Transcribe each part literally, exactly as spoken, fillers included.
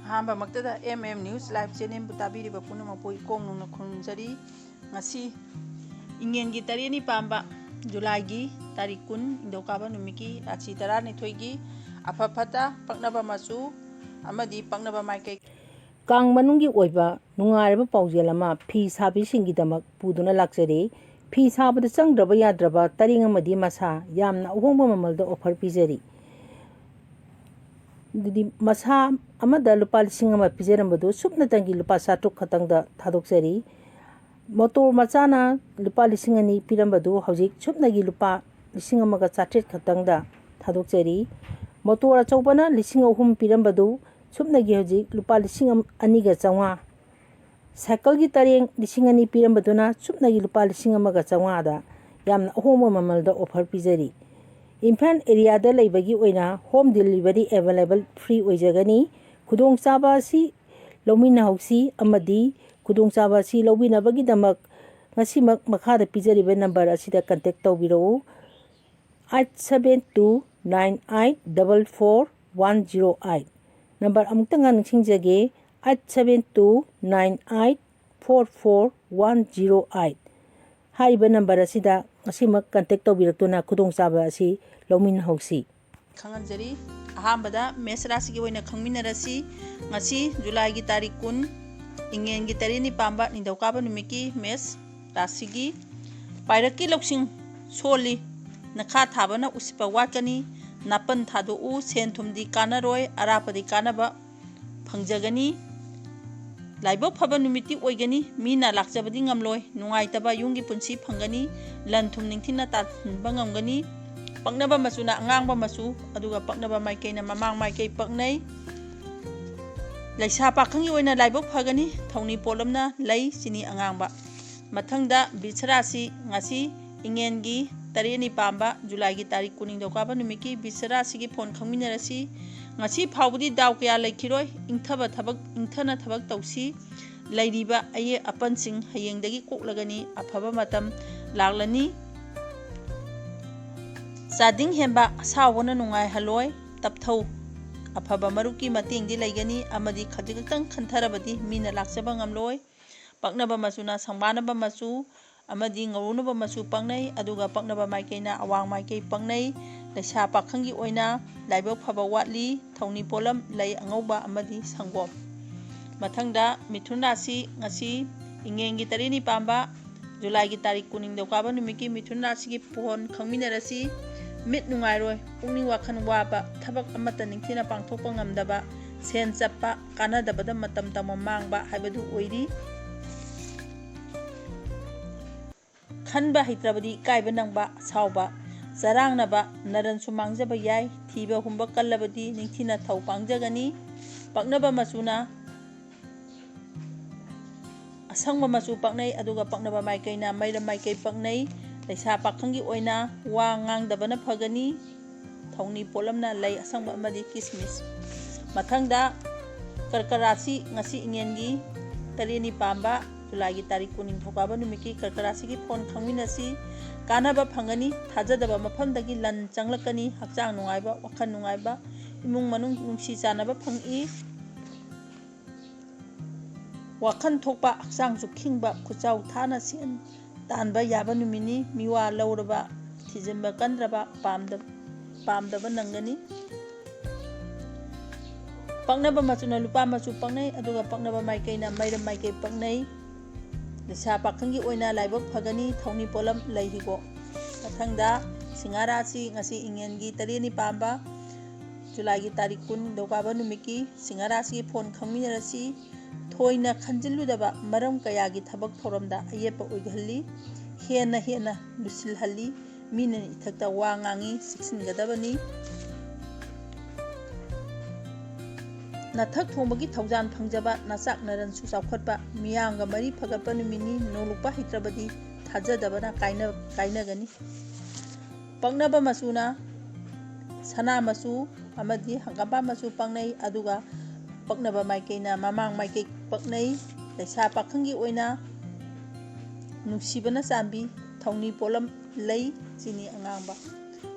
ꯑꯍꯥꯟꯕꯃꯛꯇꯗ M M News Live Channelꯕꯨ ꯇꯥꯕꯤꯔꯤꯕ ꯄꯨꯝꯅꯃꯛꯄꯨ ꯏꯀꯣꯡ ꯅꯧꯅ ꯈꯨꯔꯨꯝꯖꯔꯤ꯫ ꯉꯁꯤ ꯏꯉꯦꯟꯒꯤ ꯇꯔꯦꯠꯅꯤ ꯄꯥꯟꯕ ꯖꯨꯂꯥꯏꯒꯤ ꯇꯥꯔꯤꯛ ꯀꯨꯟ, ꯅꯤꯡꯊꯧꯀꯥꯕ ꯅꯨꯃꯤꯠꯀꯤ ꯔꯥꯁꯤ ꯇꯔꯥꯅꯤꯊꯣꯏꯒꯤ ꯑꯐ ꯐꯠꯇ, ꯄꯛꯅꯕ ꯃꯆꯨ ꯑꯃꯗꯤ ꯄꯛꯅꯕ ꯃꯥꯏꯀꯩ꯫ ꯀꯥꯡ ꯃꯅꯨꯡꯒꯤ ꯑꯣꯏꯕ ꯅꯨꯡꯉꯥꯏꯔꯕ ꯄꯥꯎꯖꯦꯜ ꯑꯃ ꯐꯤ ꯁꯥꯕꯤꯁꯤꯡꯒꯤꯗꯃꯛ ꯄꯨꯗꯨꯅ ꯂꯥꯛꯆꯔꯤ꯫ ꯐꯤ ꯁꯥꯕꯗ ꯆꯪꯗ꯭ꯔꯕ ꯌꯥꯗ꯭ꯔꯕ ꯇꯔꯦꯡ ꯑꯃꯗꯤ ꯃꯁꯥ ꯌꯥꯝꯅ ꯑꯍꯣꯡꯕ ꯃꯃꯜꯗ offer ꯄꯤꯖꯔꯤ꯫ ꯑꯗꯨꯗꯤ ꯃꯁꯥ ꯑꯃꯗ ꯂꯨꯄꯥ ꯂꯤꯁꯤꯡ ꯑꯃ ꯄꯤꯖꯔꯝꯕꯗꯨ ꯁꯨꯞꯅꯇꯪꯒꯤ ꯂꯨꯄꯥ ꯆꯥꯇ꯭ꯔꯨꯛ ꯈꯛꯇꯪꯗ ꯊꯥꯗꯣꯛꯆꯔꯤ꯫ ꯃꯣꯇꯣꯔ ꯃꯆꯥꯅ ꯂꯨꯄꯥ ꯂꯤꯁꯤꯡ ꯑꯅꯤ ꯄꯤꯔꯝꯕꯗꯨ ꯍꯧꯖꯤꯛ ꯁꯨꯞꯅꯒꯤ ꯂꯨꯄꯥ ꯂꯤꯁꯤꯡ ꯑꯃꯒ ꯆꯥꯇ꯭ꯔꯦꯠ ꯈꯛꯇꯪꯗ ꯊꯥꯗꯣꯛꯆꯔꯤ꯫ ꯃꯣꯇꯣꯔ ꯑꯆꯧꯕꯅ ꯂꯤꯁꯤꯡ ꯑꯍꯨꯝ ꯄꯤꯔꯝꯕꯗꯨ ꯁꯨꯞꯅꯒꯤ ꯍꯧꯖꯤꯛ ꯂꯨꯄꯥ ꯂꯤꯁꯤꯡ ꯑꯅꯤꯒ ꯆꯥꯝꯃꯉꯥ꯫ ꯁꯥꯏꯀꯜꯒꯤ ꯇꯔꯦꯡ ꯂꯤꯁꯤꯡ ꯑꯅꯤ ꯄꯤꯔꯝꯕꯗꯨꯅ ꯁꯨꯞꯅꯒꯤ ꯂꯨꯄꯥ ꯂꯤꯁꯤꯡ ꯑꯃꯒ ꯆꯥꯝꯃꯉꯥꯗ ꯌꯥꯝꯅ ꯑꯍꯣꯡꯕ ꯃꯃꯜꯗ offer ꯄꯤꯖꯔꯤ꯫ ꯏꯝꯐꯥꯜ areaꯗ ꯂꯩꯕꯒꯤ ꯑꯣꯏꯅ home delivery available free ꯑꯣꯏꯖꯒꯅꯤ꯫ ꯈꯨꯗꯣꯡꯆꯥꯕ ꯑꯁꯤ ꯂꯧꯃꯤꯟꯅꯍꯧꯁꯤ ꯑꯃꯗꯤ ꯈꯨꯗꯣꯡꯆꯥꯕ ꯑꯁꯤ ꯂꯧꯕꯤꯅꯕꯒꯤꯗꯃꯛ ꯉꯁꯤꯃꯛ ꯃꯈꯥꯗ ꯄꯤꯖꯔꯤꯕ number ꯑꯁꯤꯗ contact ꯇꯧꯕꯤꯔꯛꯎ꯫ Eight seven two nine eight double four one zero eight꯫ Number ꯑꯃꯨꯛꯇꯪꯒ ꯅꯤꯡꯁꯤꯡꯖꯒꯦ, eight seven two nine eight four four one zero eight꯫ ꯍꯥꯏꯔꯤꯕ number ꯑꯁꯤꯗ ꯉꯁꯤꯃꯛ contact ꯇꯧꯕꯤꯔꯛꯇꯨꯅ ꯈꯨꯗꯣꯡꯆꯥꯕ ꯑꯁꯤ ꯂꯧꯃꯤꯟꯅꯍꯧꯁꯤ꯫ ꯈꯪꯍꯟꯖꯔꯤ꯫ ꯑꯍꯥꯟꯕꯗ ꯃꯦꯁ ꯔꯥꯁꯤꯒꯤ ꯑꯣꯏꯅ ꯈꯪꯃꯤꯟꯅꯔꯁꯤ꯫ ꯉꯁꯤ ꯖꯨꯂꯥꯏꯒꯤ ꯇꯥꯔꯤꯛ ꯀꯨꯟ, ꯏꯉꯦꯟꯒꯤ ꯇꯔꯦꯠꯅꯤ ꯄꯥꯟꯕ ꯅꯤꯡꯊꯧꯀꯥꯕ ꯅꯨꯃꯤꯠꯀꯤ ꯃꯦꯁ ꯔꯥꯁꯤꯒꯤ ꯄꯥꯏꯔꯛꯀꯤ ꯂꯧꯁꯤꯡ ꯁꯣꯜꯂꯤ꯫ ꯅꯈꯥ ꯊꯥꯕꯅ ꯎꯁꯤꯠꯄ ꯋꯥꯠꯀꯅꯤ꯫ ꯅꯥꯄꯟ ꯊꯥꯗꯣꯛꯎ, ꯁꯦꯟ ꯊꯨꯝꯗꯤ ꯀꯥꯟꯅꯔꯣꯏ, ꯑꯔꯥꯞꯄꯗꯤ ꯀꯥꯟꯅꯕ ꯐꯪꯖꯒꯅꯤ꯫ ꯂꯥꯏꯕꯛ ꯐꯕ ꯅꯨꯃꯤꯠꯇꯤ ꯑꯣꯏꯒꯅꯤ꯫ ꯃꯤꯅ ꯂꯥꯛꯆꯕꯗꯤ ꯉꯝꯂꯣꯏ꯫ ꯅꯨꯡꯉꯥꯏꯇꯕ ꯌꯨꯝꯒꯤ ꯄꯨꯟꯁꯤ ꯐꯪꯒꯅꯤ꯫ ꯂꯟ ꯊꯨꯝ ꯅꯤꯡꯊꯤꯅ ꯇꯥꯟꯕ ꯉꯝꯒꯅꯤ꯫ ꯄꯛꯅꯕ ꯃꯆꯨꯅ ꯑꯉꯥꯡꯕ ꯃꯆꯨ, ꯑꯗꯨꯒ ꯄꯛꯅꯕ ꯃꯥꯏꯀꯩꯅ ꯃꯃꯥꯡ ꯃꯥꯏꯀꯩ ꯄꯛꯅꯩ꯫ ꯂꯩꯁꯥ ꯄꯥꯈꯪꯒꯤ ꯑꯣꯏꯅ ꯂꯥꯏꯕꯛ ꯐꯒꯅꯤ꯫ ꯊꯧꯅꯤ ꯄꯣꯠꯂꯨꯝꯅ ꯂꯩ, ꯆꯤꯅꯤ ꯑꯉꯥꯡꯕ꯫ ꯃꯊꯪꯗ ꯕꯤꯁ ꯔꯥꯁꯤ, ꯉꯁꯤ ꯏꯉꯦꯟꯒꯤ ꯇꯔꯦꯠꯅꯤ ꯄꯥꯟꯕ ꯖꯨꯂꯥꯏꯒꯤ ꯇꯥꯔꯤꯛ ꯀꯨꯟ ꯅꯤꯡꯊꯧꯀꯥꯕ ꯅꯨꯃꯤꯠꯀꯤ ꯕꯤꯁ ꯔꯥꯁꯤꯒꯤ ꯐꯣꯟ ꯈꯪꯃꯤꯟꯅꯔꯁꯤ꯫ ꯉꯁꯤ ꯐꯥꯎꯕꯗꯤ ꯗꯥꯎ ꯀꯌꯥ ꯂꯩꯈꯤꯔꯣꯏ꯫ ꯏꯪꯊꯕ ꯊꯕꯛ, ꯏꯪꯊꯅ ꯊꯕꯛ ꯇꯧꯁꯤ꯫ ꯂꯩꯔꯤꯕ ꯑꯌꯦꯛ ꯑꯄꯟꯁꯤꯡ ꯍꯌꯦꯡꯗꯒꯤ ꯀꯣꯛꯂꯒꯅꯤ꯫ ꯑꯐꯕ ꯃꯇꯝ ꯂꯥꯛꯂꯅꯤ꯫ ꯆꯥꯗꯤꯡ ꯍꯦꯟꯕ ꯑꯁꯥꯎꯕꯅ ꯅꯨꯡꯉꯥꯏꯍꯜꯂꯣꯏ꯫ ꯇꯞꯊꯧ꯫ ꯑꯐꯕ ꯃꯔꯨꯞꯀꯤ ꯃꯇꯦꯡꯗꯤ ꯂꯩꯒꯅꯤ ꯑꯃꯗꯤ ꯈꯖꯤꯛ ꯈꯛꯇꯪ ꯈꯟꯊꯔꯕꯗꯤ ꯃꯤꯅ ꯂꯥꯛꯆꯕ ꯉꯝꯂꯣꯏ꯫ ꯄꯛꯅꯕ ꯃꯆꯨꯅ ꯁꯪꯕꯥꯅꯕ ꯃꯆꯨ ꯑꯃꯗꯤ ꯉꯧꯔꯨꯅꯕ ꯃꯆꯨ ꯄꯛꯅꯩ꯫ ꯑꯗꯨꯒ ꯄꯛꯅꯕ ꯃꯥꯏꯀꯩꯅ ꯑꯋꯥꯡ ꯃꯥꯏꯀꯩ ꯄꯛꯅꯩ꯫ ꯂꯩꯁꯥ ꯄꯥꯈꯪꯒꯤ ꯑꯣꯏꯅ ꯂꯥꯏꯕꯛ ꯐꯕ ꯋꯥꯠꯂꯤ꯫ ꯊꯧꯅꯤ ꯄꯣꯠꯂꯝ ꯂꯩ ꯑꯉꯧꯕ ꯑꯃꯗꯤ ꯁꯪꯒꯣꯝ꯫ ꯃꯊꯪꯗ ꯃꯤꯊꯨꯟ ꯔꯥꯁꯤ ꯉꯁꯤ ꯏꯉꯦꯟꯒꯤ ꯇꯔꯦꯠꯅꯤ ꯄꯥꯟꯕ ꯖꯨꯂꯥꯏꯒꯤ ꯇꯥꯔꯤꯛ ꯀꯨꯟ ꯅꯤꯡꯊꯧꯀꯥꯕ ꯅꯨꯃꯤꯠꯀꯤ ꯃꯤꯊꯨꯟ ꯔꯥꯁꯤꯒꯤ ꯐꯣꯟ ꯈꯪꯃꯤꯟꯅꯔꯁꯤ꯫ ꯃꯤꯠ ꯅꯨꯡꯉꯥꯏꯔꯣꯏ, ꯄꯨꯛꯅꯤꯡ ꯋꯥꯈꯜ ꯋꯥꯕ, ꯊꯕꯛ ꯑꯃꯠꯇ ꯅꯤꯡꯊꯤꯅ ꯄꯥꯡꯊꯣꯛꯄ ꯉꯝꯗꯕ, ꯁꯦꯟ ꯆꯠꯄ, ꯀꯥꯟꯅꯗꯕꯗ ꯃꯇꯝ ꯇꯝꯕ ꯃꯥꯡꯕ ꯍꯥꯏꯕꯗꯨ ꯑꯣꯏꯔꯤ꯫ ꯈꯟꯕ ꯍꯩꯇ꯭ꯔꯕꯗꯤ ꯏꯀꯥꯏꯕ ꯅꯪꯕ, ꯑꯁꯥꯎꯕ, ꯆꯔꯥꯡꯅꯕ, ꯅꯔꯟꯁꯨ ꯃꯥꯡꯖꯕ ꯌꯥꯏ꯫ ꯊꯤꯕ ꯍꯨꯝꯕ ꯀꯜꯂꯕꯗꯤ ꯅꯤꯡꯊꯤꯅ ꯊꯧ ꯄꯥꯡꯖꯒꯅꯤ꯫ ꯄꯛꯅꯕ ꯃꯆꯨꯅ ꯑꯁꯪꯕ ꯃꯆꯨ ꯄꯛꯅꯩ, ꯑꯗꯨꯒ ꯄꯛꯅꯕ ꯃꯥꯏꯀꯩꯅ ꯃꯩꯔꯝ ꯃꯥꯏꯀꯩ ꯄꯛꯅꯩ꯫ ꯂꯩꯁꯥ ꯄꯥꯈꯪꯒꯤ ꯑꯣꯏꯅ ꯋꯥ ꯉꯥꯡꯗꯕꯅ ꯐꯒꯅꯤ꯫ ꯊꯧꯅꯤ ꯄꯣꯠꯂꯝꯅ ꯂꯩ ꯑꯁꯪꯕ ꯑꯃꯗꯤ ꯀꯤꯁꯃꯤꯁ꯫ ꯃꯊꯪꯗ ꯀꯔꯀ ꯔꯥꯁꯤ, ꯉꯁꯤ ꯏꯉꯦꯟꯒꯤ ꯇꯔꯦꯠꯅꯤ ꯄꯥꯟꯕ ꯖꯨꯂꯥꯏꯒꯤ ꯇꯥꯔꯤꯛ ꯀꯨꯟ ꯅꯤꯡꯊꯧꯀꯥꯕ ꯅꯨꯃꯤꯠꯀꯤ ꯀꯔꯀ ꯔꯥꯁꯤꯒꯤ ꯐꯣꯟ ꯈꯪꯃꯤꯟꯅꯁꯤ꯫ ꯀꯥꯟꯅꯕ ꯐꯪꯒꯅꯤ꯫ ꯊꯥꯖꯗꯕ ꯃꯐꯝꯗꯒꯤ ꯂꯟ ꯆꯪꯂꯛꯀꯅꯤ꯫ ꯍꯛꯆꯥꯡ ꯅꯨꯡꯉꯥꯏꯕ, ꯋꯥꯈꯜ ꯅꯨꯡꯉꯥꯏꯕ, ꯏꯃꯨꯡ ꯃꯅꯨꯡ ꯅꯨꯡꯁꯤ ꯆꯥꯟꯅꯕ ꯐꯪꯏ꯫ ꯋꯥꯈꯜ ꯊꯣꯛꯄ, ꯍꯛꯆꯥꯡꯁꯨ ꯈꯤꯡꯕ, ꯈꯨꯠꯆꯥꯎ ꯊꯥꯅ ꯁꯦꯟ ꯇꯥꯟꯕ ꯌꯥꯕ ꯅꯨꯃꯤꯠꯅꯤ꯫ ꯃꯤꯋꯥ ꯂꯧꯔꯕ, ꯊꯤꯖꯤꯟꯕ ꯀꯟꯗ꯭ꯔꯕ, ꯄꯥꯝꯗ-, ꯄꯥꯝꯗꯕ ꯅꯪꯒꯅꯤ꯫ ꯄꯛꯅꯕ ꯃꯆꯨꯅ ꯂꯨꯄꯥ ꯃꯆꯨ ꯄꯛꯅꯩ, ꯑꯗꯨꯒ ꯄꯛꯅꯕ ꯃꯥꯏꯀꯩꯅ ꯃꯩꯔꯝ ꯃꯥꯏꯀꯩ ꯄꯛꯅꯩ꯫ ꯂꯩꯁꯥ ꯄꯥꯈꯪꯒꯤ ꯑꯣꯏꯅ ꯂꯥꯏꯕꯛ ꯐꯒꯅꯤ, ꯊꯧꯅꯤ ꯄꯣꯠꯂꯝ ꯂꯩ ꯍꯤꯒꯣꯛ꯫ ꯃꯊꯪꯗ ꯁꯤꯡꯍ ꯔꯥꯁꯤ, ꯉꯁꯤ ꯏꯉꯦꯟꯒꯤ ꯇꯔꯦꯠꯅꯤ ꯄꯥꯟꯕ ꯖꯨꯂꯥꯏꯒꯤ ꯇꯥꯔꯤꯛ ꯀꯨꯟ ꯅꯤꯡꯊꯧꯀꯥꯕ ꯅꯨꯃꯤꯠꯀꯤ ꯁꯤꯡꯍ ꯔꯥꯁꯤꯒꯤ ꯐꯣꯟ ꯈꯪꯃꯤꯟꯅꯔꯁꯤ꯫ ꯊꯣꯏꯅ ꯈꯟꯖꯤꯜꯂꯨꯗꯕ ꯃꯔꯝ ꯀꯌꯥꯒꯤ ꯊꯕꯛ ꯊꯧꯔꯝꯗ ꯑꯌꯦꯠꯄ ꯑꯣꯏꯒꯜꯂꯤ꯫ ꯍꯦꯟꯅ ꯍꯦꯟꯅ ꯂꯨꯁꯤꯜꯍꯜꯂꯤ꯫ ꯃꯤꯅ ꯏꯊꯛꯇ ꯋꯥ ꯉꯥꯡꯉꯤ, ꯆꯦꯛꯁꯤꯟꯒꯗꯕꯅꯤ꯫ ꯅꯊꯛ ꯊꯣꯡꯕꯒꯤ ꯊꯧꯖꯥꯜ ꯐꯪꯖꯕ, ꯅꯆꯥꯛ ꯅꯔꯟꯁꯨ ꯆꯥꯎꯈꯠꯄ, ꯃꯤꯌꯥꯝꯒ ꯃꯔꯤ ꯐꯒꯠꯄ ꯅꯨꯃꯤꯠꯅꯤ꯫ ꯅꯣꯡꯂꯨꯛꯄ ꯍꯩꯇ꯭ꯔꯕꯗꯤ ꯊꯥꯖꯗꯕꯅ ꯀꯥꯏꯅ-, ꯀꯥꯏꯅꯒꯅꯤ꯫ ꯄꯛꯅꯕ ꯃꯆꯨꯅ ꯁꯅꯥ ꯃꯆꯨ ꯑꯃꯗꯤ ꯍꯪꯒꯥꯝꯄꯥꯜ ꯃꯆꯨ ꯄꯛꯅꯩ, ꯑꯗꯨꯒ ꯄꯛꯅꯕ ꯃꯥꯏꯀꯩꯅ ꯃꯃꯥꯡ ꯃꯥꯏꯀꯩ ꯄꯛꯅꯩ꯫ ꯂꯩꯁꯥ ꯄꯥꯈꯪꯒꯤ ꯑꯣꯏꯅ ꯅꯨꯡꯁꯤꯕꯅ ꯆꯥꯟꯕꯤ, ꯊꯧꯅꯤ ꯄꯣꯠꯂꯝ ꯂꯩ, ꯆꯤꯅꯤ ꯑꯉꯥꯡꯕ꯫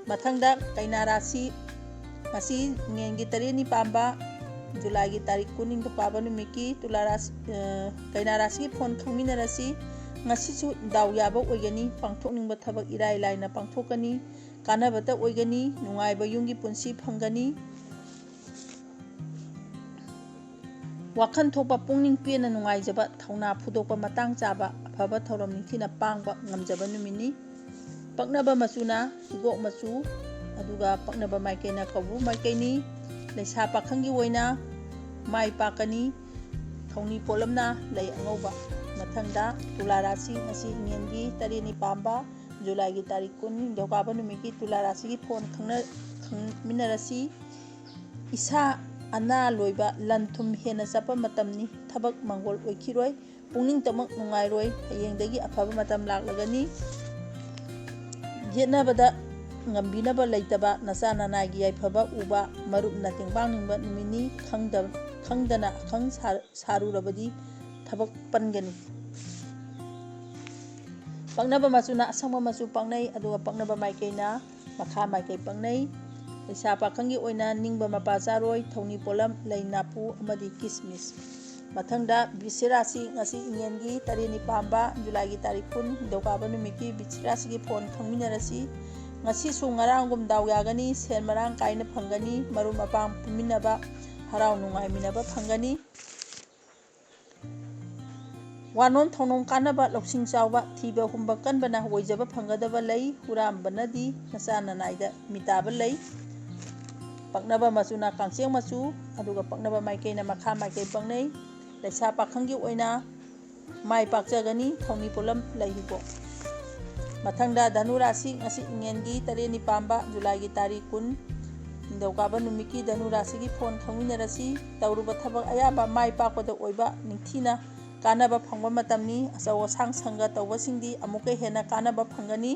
ꯃꯊꯪꯗ ꯀꯩꯅꯥ ꯔꯥꯁꯤ, ꯉꯁꯤ ꯏꯉꯦꯟꯒꯤ ꯇꯔꯦꯠꯅꯤ ꯄꯥꯟꯕ ꯖꯨꯂꯥꯏꯒꯤ ꯇꯥꯔꯤꯛ ꯀꯨꯟ ꯅꯤꯡꯊꯧꯀꯥꯕ ꯅꯨꯃꯤꯠꯀꯤ ꯇꯨꯂꯥ ꯔꯥꯁꯤ, ꯑ, ꯀꯩꯅꯥ ꯔꯥꯁꯤꯒꯤ ꯐꯣꯟ ꯈꯪꯃꯤꯟꯅꯔꯁꯤ꯫ ꯉꯁꯤꯁꯨ ꯗꯥꯎ ꯌꯥꯕ ꯑꯣꯏꯒꯅꯤ, ꯄꯥꯡꯊꯣꯛꯅꯤꯡꯕ ꯊꯕꯛ ꯏꯔꯥꯏ ꯂꯥꯏꯅ ꯄꯥꯡꯊꯣꯛꯀꯅꯤ, ꯀꯥꯟꯅꯕꯇ ꯑꯣꯏꯒꯅꯤ, ꯅꯨꯡꯉꯥꯏꯕ ꯌꯨꯝꯒꯤ ꯄꯨꯟꯁꯤ ꯐꯪꯒꯅꯤ꯫ ꯋꯥꯈꯜ ꯊꯣꯛꯄ ꯄꯨꯛꯅꯤꯡ ꯄꯦꯟꯅ ꯅꯨꯡꯉꯥꯏꯖꯕ, ꯊꯧꯅꯥ ꯐꯨꯗꯣꯛꯄ ꯃꯇꯥꯡ ꯆꯥꯕ, ꯑꯐꯕ ꯊꯧꯔꯝ ꯅꯤꯡꯊꯤꯅ ꯄꯥꯡꯕ ꯉꯝꯖꯕ ꯅꯨꯃꯤꯠꯅꯤ꯫ ꯄꯛꯅꯕ ꯃꯆꯨꯅ ꯍꯤꯒꯣꯛ ꯃꯆꯨ, ꯑꯗꯨꯒ ꯄꯛꯅꯕ ꯃꯥꯏꯀꯩꯅ ꯀꯧꯕ꯭ꯔꯨ ꯃꯥꯏꯀꯩꯅꯤ꯫ ꯂꯩꯁꯥ ꯄꯥꯈꯪꯒꯤ ꯑꯣꯏꯅ ꯃꯥꯏ ꯄꯥꯛꯀꯅꯤ꯫ ꯊꯧꯅꯤ ꯄꯣꯠꯂꯝꯅ ꯂꯩ ꯑꯉꯧꯕ꯫ ꯃꯊꯪꯗ ꯇꯨꯂꯥ ꯔꯥꯁꯤ, ꯉꯁꯤ ꯏꯉꯦꯟꯒꯤ ꯇꯔꯦꯠꯅꯤ ꯄꯥꯟꯕ ꯖꯨꯂꯥꯏꯒꯤ ꯇꯥꯔꯤꯛ ꯀꯨꯟ ꯅꯤꯡꯊꯧꯀꯥꯕ ꯅꯨꯃꯤꯠꯀꯤ ꯇꯨꯂꯥ ꯔꯥꯁꯤꯒꯤ ꯐꯣꯟ ꯈꯪꯅ-, ꯈꯪꯃꯤꯟꯅꯔꯁꯤ꯫ ꯏꯁꯥ ꯑꯅꯥ ꯂꯣꯏꯕ, ꯂꯟ ꯊꯨꯝ ꯍꯦꯟꯅ ꯆꯠꯄ ꯃꯇꯝꯅꯤ꯫ ꯊꯕꯛ ꯃꯪꯒꯣꯜ ꯑꯣꯏꯈꯤꯔꯣꯏ꯫ ꯄꯨꯛꯅꯤꯡꯇꯃꯛ ꯅꯨꯡꯉꯥꯏꯔꯣꯏ꯫ ꯍꯌꯦꯡꯗꯒꯤ ꯑꯐꯕ ꯃꯇꯝ ꯂꯥꯛꯂꯒꯅꯤ꯫ ꯌꯦꯠꯅꯕꯗ ꯉꯝꯕꯤꯅꯕ ꯂꯩꯇꯕ, ꯅꯆꯥ ꯅꯅꯥꯏꯒꯤ ꯌꯥꯏꯐꯕ ꯎꯕ, ꯃꯔꯨꯞꯅ ꯇꯦꯡꯕꯥꯡ ꯅꯤꯡꯕ ꯅꯨꯃꯤꯠꯅꯤ꯫ ꯈꯪꯗ-, ꯈꯪꯗꯅ ꯑꯈꯪ ꯁꯥ-, ꯁꯥꯔꯨꯔꯕꯗꯤ ꯊꯕꯛ ꯄꯟꯒꯅꯤ꯫ ꯄꯛꯅꯕ ꯃꯆꯨꯅ ꯑꯁꯪꯕ ꯃꯆꯨ ꯄꯛꯅꯩ, ꯑꯗꯨꯒ ꯄꯛꯅꯕ ꯃꯥꯏꯀꯩꯅ ꯃꯈꯥ ꯃꯥꯏꯀꯩ ꯄꯛꯅꯩ꯫ ꯂꯩꯁꯥ ꯄꯥꯈꯪꯒꯤ ꯑꯣꯏꯅ ꯅꯤꯡꯕ ꯃꯄꯥ ꯆꯥꯔꯣꯏ, ꯊꯧꯅꯤ ꯄꯣꯠꯂꯝ, ꯂꯩ ꯅꯥꯄꯨ ꯑꯃꯗꯤ ꯀꯤꯁꯃꯤꯁ꯫ ꯃꯊꯪꯗ ꯕꯤꯁꯦ ꯔꯥꯁꯤ, ꯉꯁꯤ ꯏꯉꯦꯟꯒꯤ ꯇꯔꯦꯠꯅꯤ ꯄꯥꯟꯕ, ꯖꯨꯂꯥꯏꯒꯤ ꯇꯥꯔꯤꯛ ꯀꯨꯟ, ꯅꯤꯡꯊꯧꯀꯥꯕ ꯅꯨꯃꯤꯠꯀꯤ ꯕꯤꯁꯦ ꯔꯥꯁꯤꯒꯤ ꯐꯣꯟ ꯈꯪꯃꯤꯟꯅꯔꯁꯤ꯫ ꯉꯁꯤꯁꯨ ꯉꯔꯥꯡꯒꯨꯝ ꯗꯥꯎ ꯌꯥꯒꯅꯤ, ꯁꯦꯜ ꯃꯔꯥꯡ ꯀꯥꯏꯅ ꯐꯪꯒꯅꯤ, ꯃꯔꯨꯞ ꯃꯄꯥꯡ ꯄꯨꯟꯃꯤꯟꯅꯕ, ꯍꯔꯥꯎ ꯅꯨꯡꯉꯥꯏꯃꯤꯟꯅꯕ ꯐꯪꯒꯅꯤ꯫ ꯋꯥꯅꯣꯝ ꯊꯧꯅꯣꯝ ꯀꯥꯟꯅꯕ, ꯂꯧꯁꯤꯡ ꯆꯥꯎꯕ, ꯊꯤꯕ ꯍꯨꯝꯕ ꯀꯟꯕꯅ ꯑꯣꯏꯖꯕ ꯐꯪꯒꯗꯕ ꯂꯩ꯫ ꯍꯨꯔꯥꯝꯕꯅꯗꯤ ꯅꯆꯥ ꯅꯅꯥꯏꯗ ꯃꯤꯇꯥꯕ ꯂꯩ꯫ ꯄꯛꯅꯕ ꯃꯆꯨꯅ ꯀꯥꯡꯆꯦꯡ ꯃꯆꯨ, ꯑꯗꯨꯒ ꯄꯛꯅꯕ ꯃꯥꯏꯀꯩꯅ ꯃꯈꯥ ꯃꯥꯏꯀꯩ ꯄꯛꯅꯩ꯫ ꯂꯩꯁꯥ ꯄꯥꯈꯪꯒꯤ ꯑꯣꯏꯅ ꯃꯥꯏ ꯄꯥꯛꯆꯒꯅꯤ, ꯊꯧꯅꯤ ꯄꯣꯠꯂꯝ ꯂꯩ ꯍꯤꯒꯣꯛ꯫ ꯃꯊꯪꯗ ꯙꯅꯨ ꯔꯥꯁꯤ, ꯉꯁꯤ ꯏꯉꯦꯟꯒꯤ ꯇꯔꯦꯠꯅꯤ ꯄꯥꯟꯕ, ꯖꯨꯂꯥꯏꯒꯤ ꯇꯥꯔꯤꯛ ꯀꯨꯟ, ꯅꯤꯡꯊꯧꯀꯥꯕ ꯅꯨꯃꯤꯠꯀꯤ ꯙꯅꯨ ꯔꯥꯁꯤꯒꯤ ꯐꯣꯟ ꯈꯪꯃꯤꯟꯅꯔꯁꯤ꯫ ꯇꯧꯔꯨꯕ ꯊꯕꯛ ꯑꯌꯥꯝꯕ ꯃꯥꯏ ꯄꯥꯛꯄꯗ ꯑꯣꯏꯕ, ꯅꯤꯡꯊꯤꯅ ꯀꯥꯟꯅꯕ ꯐꯪꯕ ꯃꯇꯝꯅꯤ꯫ ꯑꯆꯧ ꯑꯁꯥꯡ ꯁꯪꯒ ꯇꯧꯕꯁꯤꯡꯗꯤ ꯑꯃꯨꯛꯀ ꯍꯦꯟꯅ ꯀꯥꯟꯅꯕ ꯐꯪꯒꯅꯤ꯫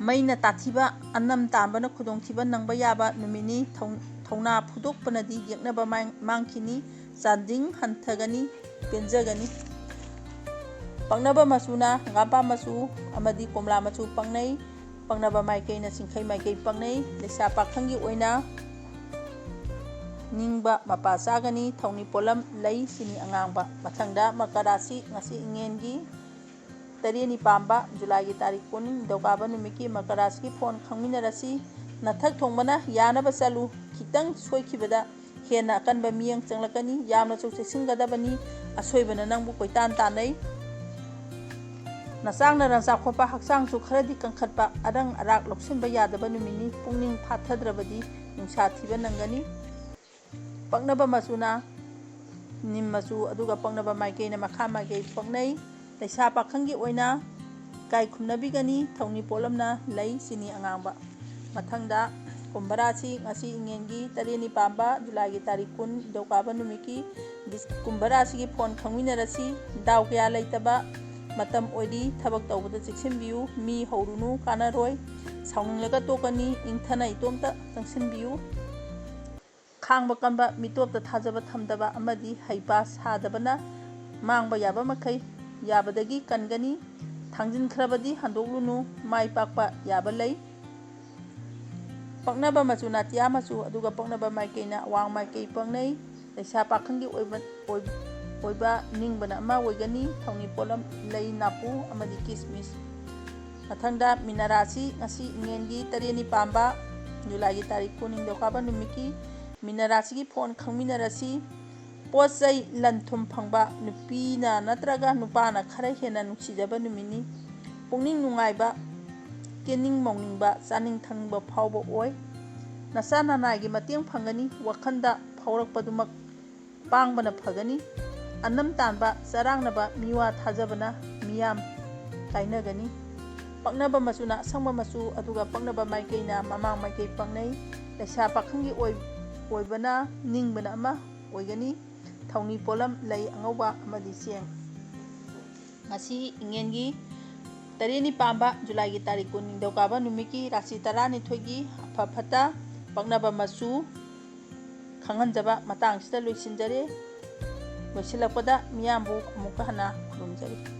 ꯃꯩꯅ ꯇꯥꯊꯤꯕ, ꯑꯅꯝ ꯇꯥꯟꯕꯅ ꯈꯨꯗꯣꯡꯊꯤꯕ ꯅꯪꯕ ꯌꯥꯕ ꯅꯨꯃꯤꯠꯅꯤ꯫ ꯊꯧ-, ꯊꯧꯅꯥ ꯐꯨꯗꯣꯛꯄꯅꯗꯤ ꯌꯦꯛꯅꯕ ꯃꯥꯡ-, ꯃꯥꯡꯈꯤꯅꯤ꯫ ꯆꯥꯗꯤꯡ ꯍꯟꯊꯒꯅꯤ, ꯄꯦꯟꯖꯒꯅꯤ꯫ ꯄꯛꯅꯕ ꯃꯆꯨꯅ ꯍꯪꯒꯥꯝꯄꯥꯟ ꯃꯆꯨ ꯑꯃꯗꯤ ꯀꯣꯝꯂꯥ ꯃꯆꯨ ꯄꯛꯅꯩ꯫ ꯄꯛꯅꯕ ꯃꯥꯏꯀꯩꯅ ꯆꯤꯡꯈꯩ ꯃꯥꯏꯀꯩ ꯄꯛꯅꯩ꯫ ꯂꯩꯁꯥ ꯄꯥꯈꯪꯒꯤ ꯑꯣꯏꯅ ꯅꯤꯡꯕ ꯃꯄꯥ ꯆꯥꯒꯅꯤ꯫ ꯊꯧꯅꯤ ꯄꯣꯠꯂꯝ ꯂꯩ ꯆꯤꯅꯤ ꯑꯉꯥꯡꯕ꯫ ꯃꯊꯪꯗ ꯃꯀꯔ ꯔꯥꯁꯤ, ꯉꯁꯤ ꯏꯉꯦꯟꯒꯤ ꯇꯔꯦꯠꯅꯤ ꯄꯥꯟꯕ, ꯖꯨꯂꯥꯏꯒꯤ ꯇꯥꯔꯤꯛ ꯀꯨꯟ, ꯅꯤꯡꯊꯧꯀꯥꯕ ꯅꯨꯃꯤꯠꯀꯤ ꯃꯀꯔ ꯔꯥꯁꯤꯒꯤ ꯐꯣꯟ ꯈꯪꯃꯤꯟꯅꯔꯁꯤ꯫ ꯅꯊꯛ ꯊꯣꯡꯕꯅ ꯌꯥꯅꯕ ꯆꯠꯂꯨ꯫ ꯈꯤꯇꯪ ꯁꯣꯏꯈꯤꯕꯗ ꯍꯦꯟꯅ ꯑꯀꯟꯕ ꯃꯤꯠꯌꯦꯡ ꯆꯪꯂꯛꯀꯅꯤ꯫ ꯌꯥꯝꯅꯁꯨ ꯆꯦꯛꯁꯤꯟꯒꯗꯕꯅꯤ꯫ ꯑꯁꯣꯏꯕꯅ ꯅꯪꯕꯨ ꯀꯣꯏꯇꯥꯟ ꯇꯥꯟꯅꯩ꯫ ꯅꯆꯥꯛ ꯅꯔꯥꯡ ꯆꯥꯛꯈꯣꯠꯄ, ꯍꯛꯆꯥꯡꯁꯨ ꯈꯔꯗꯤ ꯀꯟꯈꯠꯄ, ꯑꯔꯪ ꯑꯔꯥꯛ ꯂꯧꯁꯤꯟꯕ ꯌꯥꯗꯕ ꯅꯨꯃꯤꯠꯅꯤ꯫ ꯄꯨꯛꯅꯤꯡ ꯐꯥꯊꯗ꯭ꯔꯕꯗꯤ ꯅꯨꯡꯁꯥ ꯊꯤꯕ ꯅꯪꯒꯅꯤ꯫ ꯄꯛꯅꯕ ꯃꯆꯨꯅ ꯅꯤꯝ ꯃꯆꯨ, ꯑꯗꯨꯒ ꯄꯛꯅꯕ ꯃꯥꯏꯀꯩꯅ ꯃꯈꯥ ꯃꯥꯏꯀꯩ ꯄꯛꯅꯩ꯫ ꯂꯩꯁꯥ ꯄꯥꯈꯪꯒꯤ ꯑꯣꯏꯅ ꯏꯀꯥꯏ ꯈꯨꯝꯅꯕꯤꯒꯅꯤ꯫ ꯊꯧꯅꯤ ꯄꯣꯠꯂꯝꯅ ꯂꯩ ꯆꯤꯅꯤ ꯑꯉꯥꯡꯕ꯫ ꯃꯊꯪꯗ ꯀꯨꯝꯚ ꯔꯥꯁꯤ, ꯉꯁꯤ ꯏꯉꯦꯟꯒꯤ ꯇꯔꯦꯠꯅꯤ ꯄꯥꯟꯕ, ꯖꯨꯂꯥꯏꯒꯤ ꯇꯥꯔꯤꯛ ꯀꯨꯟ, ꯅꯤꯡꯊꯧꯀꯥꯕ ꯅꯨꯃꯤꯠꯀꯤ ꯗꯤꯁ-, ꯀꯨꯝꯚ ꯔꯥꯁꯤꯒꯤ ꯐꯣꯟ ꯈꯪꯃꯤꯟꯅꯔꯁꯤ꯫ ꯗꯥꯎ ꯀꯌꯥ ꯂꯩꯇꯕ ꯃꯇꯝ ꯑꯣꯏꯔꯤ꯫ ꯊꯕꯛ ꯇꯧꯕꯗ ꯆꯦꯛꯁꯤꯟꯕꯤꯌꯨ꯫ ꯃꯤ ꯍꯧꯔꯨꯅꯨ, ꯀꯥꯟꯅꯔꯣꯏ꯫ ꯁꯥꯎꯅꯤꯡꯂꯒ ꯇꯣꯛꯀꯅꯤ꯫ ꯏꯪꯊꯅ ꯏꯇꯣꯝꯇ ꯆꯪꯁꯤꯟꯕꯤꯌꯨ꯫ ꯈꯥꯡꯕ ꯀꯟꯕ, ꯃꯤꯇꯣꯞꯇ ꯊꯥꯖꯕ ꯊꯝꯗꯕ ꯑꯃꯗꯤ ꯍꯩꯄꯥ ꯁꯥꯗꯕꯅ ꯃꯥꯡꯕ ꯌꯥꯕ ꯃꯈꯩ ꯌꯥꯕꯗꯒꯤ ꯀꯟꯒꯅꯤ꯫ ꯊꯥꯡꯖꯤꯟꯈ꯭ꯔꯕꯗꯤ ꯍꯟꯗꯣꯛꯂꯨꯅꯨ, ꯃꯥꯏ ꯄꯥꯛꯄ ꯌꯥꯕ ꯂꯩ꯫ ꯄꯛꯅꯕ ꯃꯆꯨ ꯅꯥꯇꯤꯌꯥ ꯃꯆꯨ, ꯑꯗꯨꯒ ꯄꯛꯅꯕ ꯃꯥꯏꯀꯩꯅ ꯑꯋꯥꯡ ꯃꯥꯏꯀꯩ ꯄꯛꯅꯩ꯫ ꯂꯩꯁꯥ ꯄꯥꯈꯪꯒꯤ ꯑꯣꯏꯕ, ꯑꯣꯏ-, ꯑꯣꯏꯕ ꯅꯤꯡꯕꯅ ꯑꯃ ꯑꯣꯏꯒꯅꯤ꯫ ꯊꯧꯅꯤ ꯄꯣꯠꯂꯝ ꯂꯩ, ꯅꯥꯄꯨ ꯑꯃꯗꯤ ꯀꯤꯁꯃꯤꯁ꯫ ꯃꯊꯪꯗ ꯃꯤꯅ ꯔꯥꯁꯤ, ꯉꯁꯤ ꯏꯉꯦꯟꯒꯤ ꯇꯔꯦꯠꯅꯤ ꯄꯥꯟꯕ, ꯖꯨꯂꯥꯏꯒꯤ ꯇꯥꯔꯤꯛ ꯀꯨꯟ, ꯅꯤꯡꯊꯧꯀꯥꯕ ꯅꯨꯃꯤꯠꯀꯤ ꯃꯤꯅ ꯔꯥꯁꯤꯒꯤ ꯐꯣꯟ ꯈꯪꯃꯤꯟꯅꯔꯁꯤ꯫ ꯄꯣꯠ ꯆꯩ ꯂꯟ ꯊꯨꯝ ꯐꯪꯕ, ꯅꯨꯄꯤꯅ ꯅꯠꯇ꯭ꯔꯒ ꯅꯨꯄꯥꯅ ꯈꯔ ꯍꯦꯟꯅ ꯅꯨꯡꯁꯤꯖꯕ ꯅꯨꯃꯤꯠꯅꯤ꯫ ꯄꯨꯛꯅꯤꯡ ꯅꯨꯡꯉꯥꯏꯕ, ꯀꯦꯅꯤꯡ ꯃꯧꯅꯤꯡꯕ, ꯆꯥꯅꯤꯡ ꯊꯛꯅꯤꯡꯕ ꯐꯥꯎꯕ ꯑꯣꯏ꯫ ꯅꯆꯥ ꯅꯅꯥꯏꯒꯤ ꯃꯇꯦꯡ ꯐꯪꯒꯅꯤ꯫ ꯋꯥꯈꯜꯗ ꯐꯥꯎꯔꯛꯄꯗꯨꯃꯛ ꯄꯥꯡꯕꯅ ꯐꯒꯅꯤ꯫ ꯑꯅꯝ ꯇꯥꯟꯕ, ꯆꯔꯥꯡꯅꯕ, ꯃꯤꯋꯥ ꯊꯥꯖꯕꯅ ꯃꯤꯌꯥꯝ ꯀꯥꯏꯅꯒꯅꯤ꯫ ꯄꯛꯅꯕ ꯃꯆꯨꯅ ꯑꯁꯪꯕ ꯃꯆꯨ, ꯑꯗꯨꯒ ꯄꯛꯅꯕ ꯃꯥꯏꯀꯩꯅ ꯃꯃꯥꯡ ꯃꯥꯏꯀꯩ ꯄꯛꯅꯩ꯫ ꯂꯩꯁꯥ ꯄꯥꯈꯪꯒꯤ ꯑꯣꯏ-, ꯑꯣꯏꯕꯅ ꯅꯤꯡꯕꯅ ꯑꯃ ꯑꯣꯏꯒꯅꯤ꯫ ꯊꯧꯅꯤ ꯄꯣꯠꯂꯝ ꯂꯩ ꯑꯉꯧꯕ ꯑꯃꯗꯤ ꯆꯦꯡ꯫ ꯉꯁꯤ ꯏꯉꯦꯟꯒꯤ ꯇꯔꯦꯠꯅꯤ ꯄꯥꯟꯕ, ꯖꯨꯂꯥꯏꯒꯤ ꯇꯥꯔꯤꯛ ꯀꯨꯟ, ꯅꯤꯡꯊꯧꯀꯥꯕ ꯅꯨꯃꯤꯠꯀꯤ ꯔꯥꯁꯤ ꯇꯔꯥꯅꯤꯊꯣꯏꯒꯤ ꯑꯐ ꯐꯠꯇ ꯄꯛꯅꯕ ꯃꯆꯨ ꯈꯪꯍꯟꯖꯕ ꯃꯇꯥꯡꯁꯤꯗ ꯂꯣꯏꯁꯤꯟꯖꯔꯦ꯫ ꯂꯣꯏꯁꯤꯜꯂꯛꯄꯗ ꯃꯤꯌꯥꯝꯕꯨ ꯑꯃꯨꯛꯀ ꯍꯟꯅ ꯈꯨꯔꯨꯝꯖꯔꯤ꯫